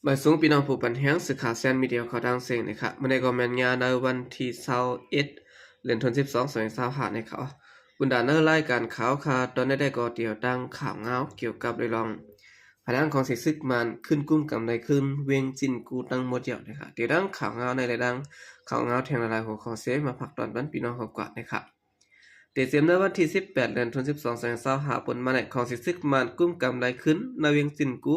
ບາຍສວງພີ່ນ້ອງຜູ້ປັນແຮງ ສື່ຂ່າວແຊນມີເດຍເຂົ້າທັງເສັງນີ້ຄະ. ມື້ນີ້ກໍແມ່ນຍາມໃນວັນທີຊາວເອັດ ເດືອນທີສິບສອງ ສອງພັນຊາວຫ້ານີ້ຄະ. ບັນດາໃນລາຍການຂ່າວຄະ ຕອນນີ້ໄດ້ກໍຕຽມຕັ້ງຂ່າວງາວກ່ຽວກັບເລື່ອງພາຍຫຼັງຂອງສີສຶກມານຂຶ້ນກຸມກຳໄດ້ຄືນວຽງຈິນກູຕັ້ງໝົດແລ້ວນີ້ຄະ. ຕຽມຕັ້ງຂ່າວງາວໃນລາຍດັງ ຂ່າວງາວແທ່ງຫຼາຍໆຫົວຂໍ້ເສ ມາຝາກຕອນປັນພີ່ນ້ອງເຮົາກວ່ານີ້ຄະ. ແຕ່ເຕຍມໃນວັນທີສິບແປດ ເດືອນທີສິບສອງ ສອງພັນຊາວຫ້າ ປົນມານີ້ ຂອງສີສຶກມານກຸມກຳໄດ້ຄືນນະວຽງຈິນກູ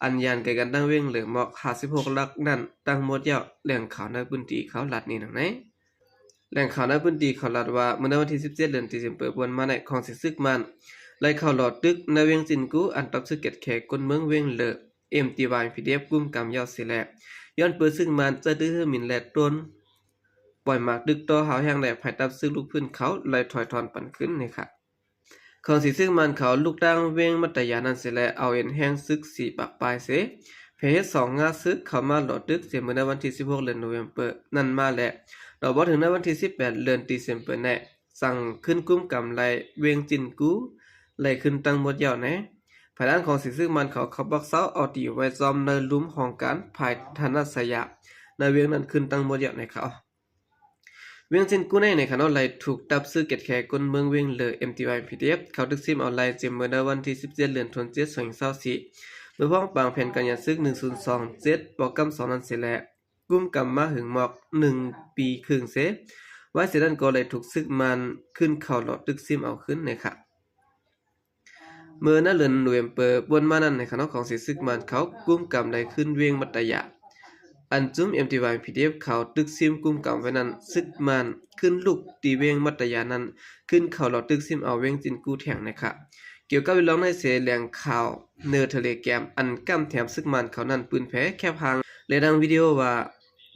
ອັນຢູ່ໄກກັນທັງວຽງເລີໝອກ ຫ້າສິບຫົກຫຼັກນັ້ນຕັ້ງໝົດແລ້ວ. ແຫຼ່ງຂ່າວໃນພື້ນທີ່ເຂົາລາດນີ້ດັ່ງນີ້. ແຫຼ່ງຂ່າວໃນພື້ນທີ່ເຂົາລາດວ່າ ເມື່ອໃນວັນທີສິບເຈັດ ເດືອນດີເຊັມເປີ ປົນມານີ້ ຂອງສີສຶກມານໄດ້ເຂົ້າຫຼໍ້ຕຶກນະວຽງຈິນກູ ອັນທັບເສິກແກດແຂກົນເມືອງວຽງເລີ ເອັມທີວາຍ ພີດີເອັຟ ກຸມກຳແລ້ວເສຍແລ້ວ. ຍ້ອນເປີເສິກມານໃຊ້ຕຶກເຮືອບິນ ແລະ ໂດຣນ ປ່ອຍໝາກຕຶກຕໍ່ຮາວແຮງ ແລະ ຝ່າຍທັບເສິກລູກພື້ນເຂົາໄລ່ຖອຍຖອນປັນຄືນນີ້ຄະ. ຂອງສີສຶກມານເຂົາລຸກຕັ້ງວຽງມັດຕະຍານັ້ນເສຍແລ້ວ ເອົາເອັນແຮງເສິກສີ່ປະປາຍເສ ແຜ່ເຮັດສອງງາເສິກເຂົ້າມາຫຼໍ້ຕຶກ ເສຍເມື່ອໃນວັນທີສິບຫົກ ເດືອນໂນເວມເປີນັ້ນມາແລ້ວ. ຕໍ່ບໍ່ເຖິງໃນວັນທີສິບແປດ ເດືອນດີເຊັມເປີແນ່ ສັ່ງຄືນກຸມກຳໄດ້ວຽງຈິນກູໄດ້ຄືນຕັ້ງໝົດແລ້ວແນ່. ພາຍຫຼັງຂອງສີສຶກມານເຂົາເຂົ້າປັກເຊົາເອົາຕີໄວ້ຊ້ອມໃນລຸ່ມຫ້ອງການຝ່າຍທະນະໄຊຍາ ໃນວຽງນັ້ນຄືນຕັ້ງໝົດແລ້ວແນ່ຄະ. ວຽງຈິນກູໃນໃນຂະນະໄລ່ຖືກທັບເສິກແກດແຂກົນເມືອງວຽງເລີ ເອັມທີວາຍ ພີດີເອັຟ ເຂົາຕຶກຊິມເອົາໄດ້ ເສຍເມື່ອໃນວັນທີສິບເຈັດ ເດືອນທີສິບສອງ ສອງພັນຊາວສີ່ ເມື່ອພ້ອມປາງແຜນການຢັດເສິກ ໜຶ່ງສູນສອງເຈັດ ປະກຳສອງນັ້ນເສຍແລ້ວ ກຸມກຳມາເຖິງໝອກໜຶ່ງປີເຄິ່ງເສ ໄວເສຍນັ້ນກໍໄດ້ຖືກເສິກມານຄືນເຂົ້າຫຼໍ້ຕຶກຊິມເອົາຄືນນີ້ຄະ. ເມື່ອໃນເດືອນໂນເວມເປີປົນມານັ້ນໃນຂະນະຂອງສີສຶກມານເຂົາກຸມກຳໄດ້ຄືນວຽງມັດຕະຍາ ອັນຈຸ່ມ ເອັມທີວາຍ ພີດີເອັຟ ເຂົາຕຶກຊິມກຸມກຳໄວ້ນັ້ນ ເສິກມານຄືນລຸກຕີວຽງມັດຕະຍານັ້ນ ຄືນເຂົ້າຫຼໍ້ຕຶກຊິມເອົາວຽງຈິນກູແທນນີ້ຄະ. ກ່ຽວກັບເລື່ອງນີ້ເສ ແຫຼ່ງຂ່າວໃນເທເລແກຣມ ອັນກຳແຖມເສິກມານເຂົານັ້ນປືນແຜ່ແຄບຮ່າງ ແລະ ດັ່ງວິດີໂອວ່າ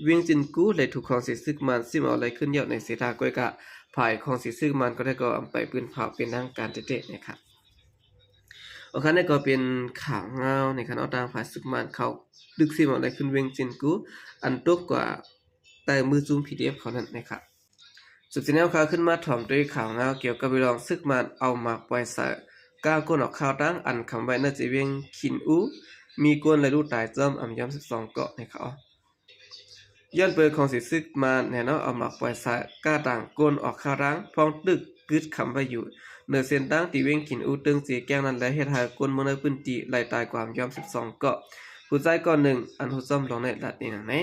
ວຽງຈິນກູໄດ້ຖືກຂອງສີສຶກມານຊິມເອົາໄດ້ຄືນແລ້ວໃນເສ ຖ້າກ້ອຍກະ ຝ່າຍຂອງສີສຶກມານກໍໄດ້ກໍອຳໄປປືນເຜົາເປັນທາງການແທ້ໆນີ້ຄະ. ໂອເຄ ນີ້ກໍເປັນຂ່າວງາວໃນຂະນະທາງຝ່າຍສຶກມານເຂົາຕຶກຊິມເອົາໄດ້ຄືນວຽງຈິນກູ ອັນຕົກກວ່າໃຕ້ມືຈຸ່ມ ພີດີເອັຟ ເຂົານັ້ນນີ້ຄະ. ສືບເສຍແນວຂ່າວຂຶ້ນມາຖອມດ້ວຍຂ່າວງາວກ່ຽວກັບເລື່ອງເສິກມານເອົາໝາກປ່ອຍໃສ່ ກ້າກົ້ນອອກຂ່າວຕ່າງອັນຄຳໄວ້ໃນເຂດວຽງຂີ້ອູ ມີຄົນໄດ້ລູກຕາຍຈ້ອມ ອຳຍອມສິບສອງເກາະນີ້ຄະ. ຍ້ອນເປີຂອງສີສຶກມານແນ່ເນາະ ເອົາໝາກປ່ອຍໃສ່ກ້າຕ່າງກົ້ນອອກຂ່າວຕ່າງ ພ້ອມຕຶກກຶດຄຳໄວ້ຢູ່ເໜືອເສັ້ນທາງທີ່ວຽງຂີ້ອູ ເຕີງເຈແກ້ງນັ້ນແຫຼະ ເຮັດໃຫ້ຄົນເມືອງໃນພື້ນທີ່ໄດ້ຕາຍກວ່າອຳຍອມສິບສອງເກາະ. ຜູ້ຊາຍກ່ອນໜຶ່ງ ອັນຮູ້ຈ້ອມລອງໃນລັດນີ້ນາງໃນ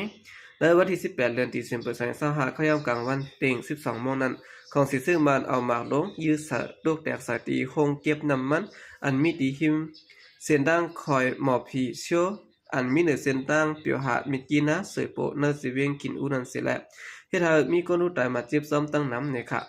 ໃນວັນທີສິບແປດ ເດືອນດີເຊັມເປີ ສອງພັນຊາວຫ້າ ເຂົ້າຍາມກາງວັນເຕັງສິບສອງໂມງນັ້ນ ຂອງສີສຶກມານເອົາໝາກລົງຢືດໃສ່ ຕົກແຕກໃສ່ທີ່ໂຮງເກັບນ້ຳມັນ ອັນມີທີ່ຮິມເສັ້ນທາງຄອຍໝໍພີຊຽວ ອັນມີເໜືອເສັ້ນທາງປຽວຫາດມິດກີນາເສີໂປ ໃນເຂດວຽງຂີ້ອູນັ້ນເສຍແລ້ວ ເຮັດໃຫ້ມີຄົນຮູ້ຕາຍມາເຈັບຊ້ອມຕັ້ງນຳນີ້ຄະ.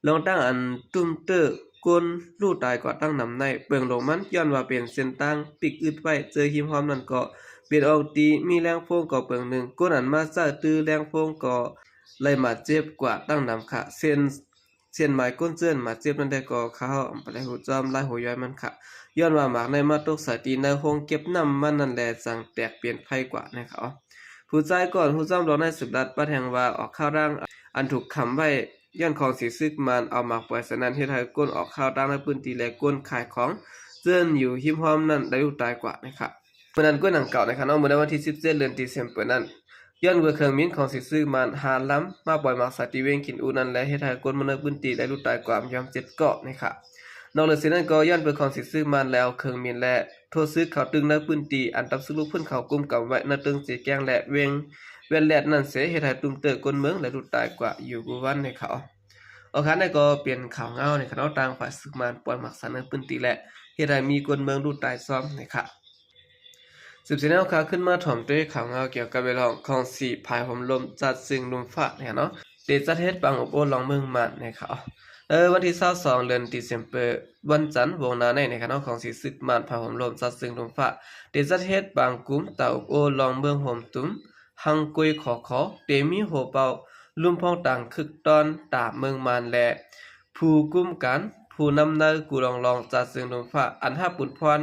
ລອງຕັ້ງອັນຕຸ້ມເຕີ້ ຄົນຮູ້ຕາຍກວ່າຕັ້ງນຳໃນເບື້ອງລົງມັນ ຍ້ອນວ່າເປັນເສັ້ນທາງປິກອຶດໄວ້ ເຈີຮິມຮ່ອມນັ້ນກໍເປັນອອກທີ່ມີແລງໂພງກໍເບື້ອງໜຶ່ງ ຄົນອັນມາໃຊ້ຕື້ແລງໂພງກໍໄດ້ມາເຈັບກວ່າຕັ້ງນຳຄະ. ເຊັ່ນ ເຊັ່ນໝາຍຄົນເຊີນມາເຈັບນັ້ນແດ່ກໍເຂົາເຮົາບໍ່ໄດ້ຮູ້ຈ້ອມລາຍຫົວຍ່ອຍມັນຄະ ຍ້ອນວ່າໝາກໃນມາຕົກໃສ່ທີ່ໃນໂຮງເກັບນ້ຳມັນນັ້ນແຫຼະ ຈັ່ງແຕກເປັນໄຟກວ່າໃນເຂົາ. ຜູ້ຊາຍກ່ອນຮູ້ຈ້ອມລອງໃນສືບລັດປະແທງວ່າ ອອກຂ່າວຕ່າງອັນຖືກຄຳໄວ້ ຍ້ອນຂອງສີສຶກມານເອົາໝາກປ່ອຍໃສ່ນັ້ນ ເຮັດໃຫ້ຄົນອອກຂ່າວຕ່າງໃນພື້ນທີ່ ແລະ ຄົນຂາຍຂອງເຊີນຢູ່ຮິມຮ່ອມນັ້ນໄດ້ລູກຕາຍກວ່າໃນເຂົາ. ເມື່ອນັ້ນກໍດັ່ງກ່າວໃນຂະນະ ເມື່ອໃນວັນທີສິບເຈັດ ເດືອນດີເຊັມເປີນັ້ນ ຍ້ອນວ່າເຄື່ອງບິນຂອງສີສຶກມານຫ້າລຳ ມາປ່ອຍໝາກໃສ່ທີ່ວຽງຂີ້ອູນັ້ນແຫຼະ ເຮັດໃຫ້ຄົນເມືອງໃນພື້ນທີ່ໄດ້ລູກຕາຍກວ່າອຳຍອມເຈັດເກາະນີ້ຄະ. ນອກເໜືອຈາກນັ້ນກໍຍ້ອນເປີຂອງສີສຶກມານແລ້ວ ເຄື່ອງບິນ ແລະ ໂທດເສິກເຂົາຕຶງໃນພື້ນທີ່ ອັນທັບເສິກລູກພື້ນເຂົາກຸມກຳໄວ້ໃນເຕີງເຈແກ້ງ ແລະ ວຽງແວ່ນແລດນັ້ນເສ ເຮັດໃຫ້ຕຸ້ມເຕີ້ຄົນເມືອງໄດ້ລູກຕາຍກວ່າຢູ່ບໍ່ວັນໃນເຂົາ. ໂອເຄ ນີ້ກໍເປັນຂ່າວງາວໃນຂະນະທາງຝ່າຍສຶກມານປ່ອຍໝາກໃສ່ໃນພື້ນທີ່ ແລະ ເຮັດໃຫ້ມີຄົນເມືອງລູກຕາຍຊ້ອມໃນເຂົາ. ສືບເສຍແນວຂ່າວຂຶ້ນມາຖອມດ້ວຍຂ່າວງາວກ່ຽວກັບເລື່ອງຂອງສີພາຍຮົ່ມລົມຈັດເຊິ່ງລຸ່ມຟ້ານີ້ເນາະ ໄດ້ຈັດເຮັດປາງອົບໂອ້ລອງເມືອງມານໃນເຂົາ. ເອີ ວັນທີຊາວສອງ ເດືອນດີເຊັມເປີ ວັນຈັນ ວອງໜ້າໃນໃນຂະນະຂອງສີສຶກມານພາຍຮົ່ມລົມຈັດເຊິ່ງລຸ່ມຟ້າ ໄດ້ຈັດເຮັດປາງກຸ່ມຕາອົບໂອ້ລອງເມືອງໂຮມຕຸມ ຮັງກຸຍຂໍຂໍ ໄດ້ມີໂຮເປົ່າ ລຸ່ມພອງຕ່າງຄຶກຕ້ອນຕາມເມືອງມານ ແລະ ຜູ້ກຸມການ ຜູ້ນຳໃນກູ່ລອງລອງຈັດເຊິ່ງລຸ່ມຟ້າ ອັນຮັບບຸນພອນ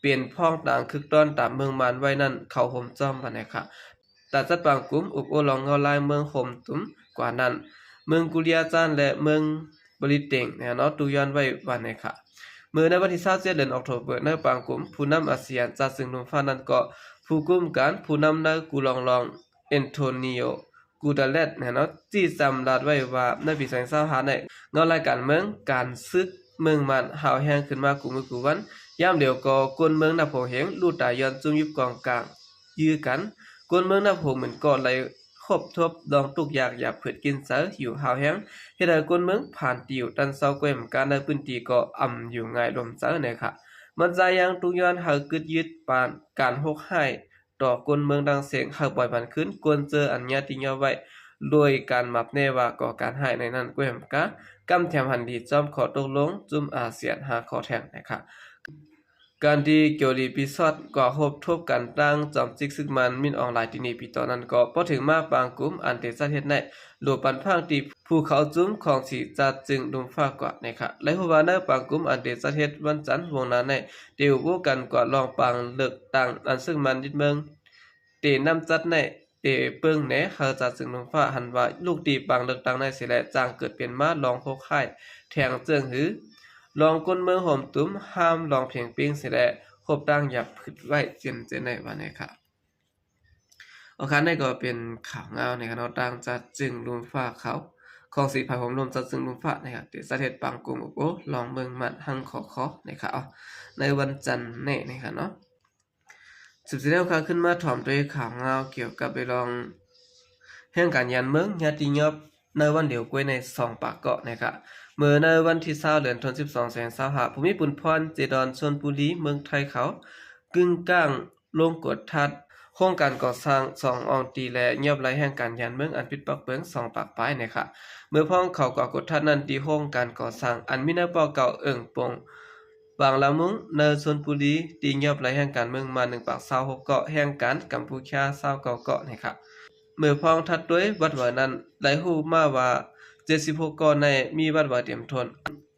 ເປັນພອງຕ່າງຄຶກຕ້ອນຕາມເມືອງມານໄວ້ນັ້ນ ເຂົ້າໂຮມຈ້ອມວ່າແນ່ຄະ. ຕາຈັດປາງກຸ່ມອົບໂອ້ລອງເງົາລາຍເມືອງໂຮມຕຸມກວ່ານັ້ນ ເມືອງກຸລິອາຈານ ແລະ ເມືອງບໍລິເຕັງແນ່ເນາະ ຕຸກຍ້ອນໄວ້ວ່າແນ່ຄະ. ເມື່ອໃນວັນທີຊາວເຈັດ ເດືອນອອກໂທເບີ ໃນປາງກຸ່ມຜູ້ນຳອາຊຽນຈາກເຊິ່ງລຸ່ມຟ້ານັ້ນກໍ ຜູ້ກຸມການຜູ້ນຳໃນກູລອງລອງ ເອັນໂທນີໂອ ກູຕາເຣສ ແມ່ນເນາະ ຊີ້ຈຳລັດໄວ້ວ່າ ໃນປີສອງພັນຊາວຫ້ານີ້ ເງົາລາຍການເມືອງ ການສຶກເມືອງມັນຮ້າວແຮງຂຶ້ນມາກູ່ມື້ກູ່ວັນ. ຍາມດຽວກໍຄົນເມືອງນັບໂຫເຮງ ລູດຕາຍຍ້ອນຈຸ້ມຍຸບກອງກາງ ຢື້ກັນ. ຄົນເມືອງນັບຫົກໝື່ນກໍໄດ້ ພົບທົບລອງທຸກຍາກຢາກຜືດກິນໃຈຢູ່ຮ້າວແຮງ ເຮັດໃຫ້ຄົນເມືອງຜ່ານຕິວຕັນເຊົາແກວມການໃນພື້ນທີ່ກໍອຳຢູ່ງ່າຍລົມໃຈແນ່ຄ່ະ. ມັນຈະຍັງທຸກຍ້ອນໃຫ້ກຶດຍຶດປານການໂຫດຮ້າຍຕໍ່ຄົນເມືອງດັ່ງເສັງ ໃຫ້ປ່ອຍມັນຄືນ ຄວນເຈີອັນຍາດຕິຍອບໄວ້ ໂດຍການມັບແນ່ວ່າກໍ່ການຮ້າຍໃນນັ້ນແກວມກາ ກຳແຖມຫັນດີຈອມຂໍ້ຕົກລົງຈຸ້ມອາຊຽນຫ້າຂໍ້ແທ່ງແນ່ຄ່ະ. ການທີ່ເກົາຫຼີປີຊອດກວ່າພົບທົບກັນຕັ້ງຈອມຈິກຊຶກມັນມິນອອງລາຍທີ່ນີ້ປີຕໍ່ນັ້ນກໍ ພໍເຖິງມາປາງກຸ່ມອັນເຕຈັດເຮັດໃນໂລປັນພັງທີ່ຜູ້ເຂົ້າຈຸ້ມຂອງສີຈັດຈຶ່ງລຸ່ມຟ້າກວ່າແນ່ຄ່ະ. ໄດ້ຮູ້ວ່າໃນປາງກຸ່ມອັນເຕຈັດເຮັດວັນຈັນວງໜ້າໃນ ເຕອຸໂບກັນກວ່າລອງປາງເລືອກຕັ້ງອັນຊຶກມັນຍຶດເມືອງ ເຕນຳຈັດໃນ ເອ ເບິ່ງແນ່ ເຮົາຈະຈຶ່ງນຳຟ້າຫັນວ່າລູກຕີປາງເລືອກຕັ້ງໃນເສແລະ ຈັ່ງເກີດເປັນມາລອງໂຮກຮ້າຍແທງເຈີງຫື ລອງຄົນເມືອງໂຮມຕຸມ ຫ້າມລອງເພງປິງເສແລະ ໂຮບຕັ້ງຢ່າຜຶດໄວ້ເຊັ່ນເຊັ່ນໃນວ່າແນ່ຄ່ະ. ໂອເຄ ນີ້ກໍເປັນຂ່າວງາວໃນຄະນະຕ່າງຈາກຈຶ່ງລຸ່ມຟ້າເຂົາ ຂອງສີພາຍໂຮມລົມຈາກຈຶ່ງລຸ່ມຟ້ານະຄັບ ທີ່ສະເດັດປາງກຸງໂອໂອ ລອງເມືອງມັນຫັງຂໍຂໍໃນຂ່າວ ໃນວັນຈັນນີ້ນະຄັບເນາະ. ສືບສຽນແລ້ວຂ້າຂຶ້ນມາຖອມດ້ວຍຂ່າວງາວກ່ຽວກັບໄປລອງແຫ່ງການຢ້ານເມືອງຍາດຕິຍອບໃນວັນດຽວກ້ວຍໃນສອງປາກເກາະນະຄັບ. ເມື່ອໃນວັນທີຊາວ ເດືອນທັນວາ ສິບສອງ ສອງພັນຊາວຫ້າ ພູມີປຸນພອນ ເຈດອນ ຊົນບູລີ ເມືອງໄທເຂົາ ກຶ່ງກ້າງລົງກວດທັດໂຄງການກໍ່ສ້າງສອງອ່ອງຕີ ແລະ ຍອບໄລ່ແຫ່ງການຢ້ານເມືອງອັນຜິດປັກເປິງສອງປາກປາຍນະຄັບ. ເມື່ອພວກເຂົາກໍກວດທັດນັ້ນທີ່ໂຄງການກໍ່ສ້າງອັນມີໃນປໍເກົ່າເອີງປົງ ບາງລະມຸງ ໃນຊົນບູລີ ທີ່ຍອບໄລ່ແຫ່ງການເມືອງມາໜຶ່ງປາກຊາວຫົກເກາະ ແຫ່ງການກຳປູເຈຍຊາວເກົ້າເກາະນະຄັບ. ເມື່ອພອງຖັດດ້ວຍວັດວານັ້ນ ໄດ້ຮູ້ມາວ່າ ເຈັດສິບຫົກເກາະໃນມີວັດວາເຕັມທົນ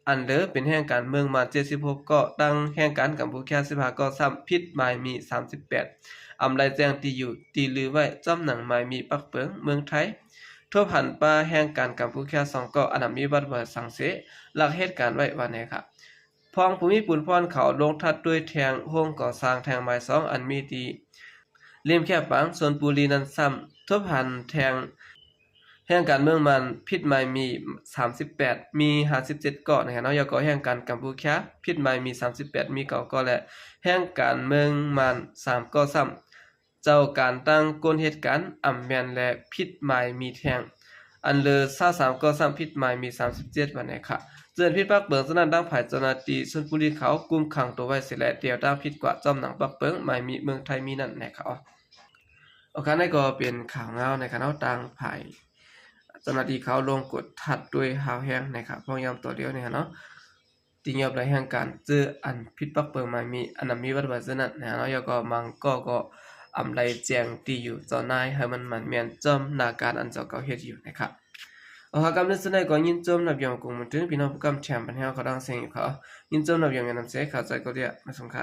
ອັນເລີເປັນແຫ່ງການເມືອງມາເຈັດສິບຫົກເກາະ ຕັ້ງແຫ່ງການກຳປູເຈຍສິບຫ້າເກາະ ຊ້ຳຜິດໝາຍມີສາມສິບແປດ ອຳໄລແຈ້ງທີ່ຢູ່ທີ່ລືໄວ້ ຈ້ອມໜັງໝາຍມີປັກເປິງເມືອງໄທ ທົບຫັນປາແຫ່ງການກຳປູເຈຍສອງເກາະ ອັນນຳມີວັດວາສັງເສ ລັກເຮັດການໄວ້ວ່າແນ່ຄ່ະ. ພອງພູມີປຸນພອນເຂົາລົງທັດດ້ວຍແທ່ງໂຮງກໍ່ສ້າງແທ່ງໝາຍສອງ ອັນມີທີ່ເຫຼັ້ມແຄບປາງ ຊົນບູລີນັ້ນຊ້ຳ ທົບຫັນແທ່ງແຫ່ງການເມືອງມານຜິດໝາຍມີສາມສິບແປດ ມີຫ້າສິບເຈັດເກາະນະຄັບເນາະ ແລ້ວກໍແຫ່ງການກຳປູເຈຍຜິດໝາຍມີສາມສິບແປດ ມີເກົ້າເກາະ ແລະ ແຫ່ງການເມືອງມານສາມເກາະຊ້ຳ ເຈົ້າການຕັ້ງກົ້ນເຫດການອຳແມ່ນ ແລະ ຜິດໝາຍມີແທ່ງ ອັນເລີຊາວສາມເກາະຊ້ຳຜິດໝາຍມີສາມສິບເຈັດ ວ່າແນ່ຄ່ະ. ເຊິ່ງຜິດປັກເປິງສະນັ້ນ ທາງຝ່າຍເຈົ້າໜ້າທີ່ຊົນບູລີເຂົາກຸມຂັງໂຕໄວ້ເສແລະ ດຽວຕາມຜິດກວາດຈ້ອມໜັງປັກເປິງໝາຍມີເມືອງໄທມີນັ້ນແນ່ຄ່ະ. ໂອເຄ ນີ້ກໍເປັນຂ່າວງາວໃນຄະນະຕ່າງຝ່າຍເຈົ້າໜ້າທີ່ເຂົາລົງກວດທັດດ້ວຍຮາວແຮງນະຄັບ ພວກຍາມຕໍ່ດຽວນີ້ເນາະ. ທີ່ຍອບໄດ້ແຫ່ງການເຈີອັນຜິດປັກເປິງມາມີ ອັນນຳມີວັດວາເຈີນັ້ນນະເນາະ ແລ້ວກໍມັງກໍກໍອຳໄລແຈ້ງທີ່ຢູ່ເຈົ້ານາຍ ໃຫ້ມັນໝັ້ນແມ່ນຈອມໜ້າການອັນເຈົ້າເກົ່າເຮັດຢູ່ນະຄັບ. ເອົາ ຫາກຳເນີນສຸດໃດກໍຍິນຊົມນັບຢອງກົງມາເຖິງພີ່ນ້ອງຜູ້ກຳແຖມບັນແຮວເຂົາດັງເສັງຢູ່ເຂົາ ຍິນຊົມນັບຢອງຍານຳເສ ເຂົ້າໃຈກໍເດຍ ມາສົງຄາ.